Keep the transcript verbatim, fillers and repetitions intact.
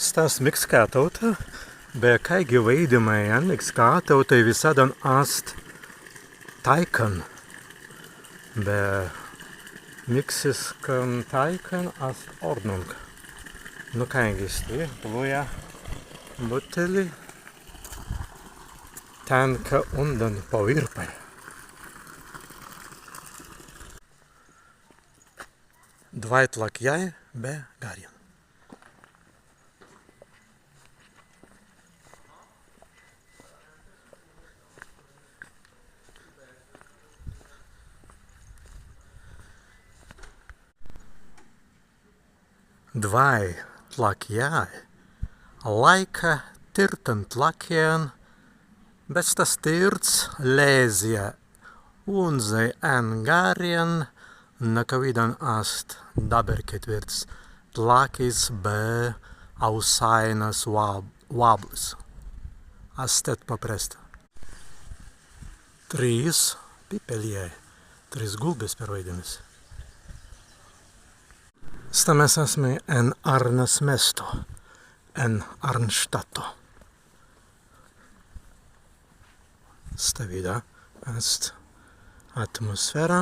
Sta ast Mikskātauta, be kāigi waīdimai en Mikskātautai wisaddan ast tāikan, be miksiskan tāikan ast ōrdnung. Nu kāigi sti, plūja butteli, tenka undan pawīrpai. Dwāi tlākjai be garrin. Dwāi tlākjai, laikā tīrtan tlākjan, be stas tīrts lēzja unzai en garrin, na kawīdan ast dabber ketwirts tlākis be ausāinas wab-, wablis. Ast tēt papresta. Trīs pipeljai, trīs gulbis perwaidinnas. Sta mes asmai en Arnas miestu, en Arnštatu. Stawīda ast atmosfēra.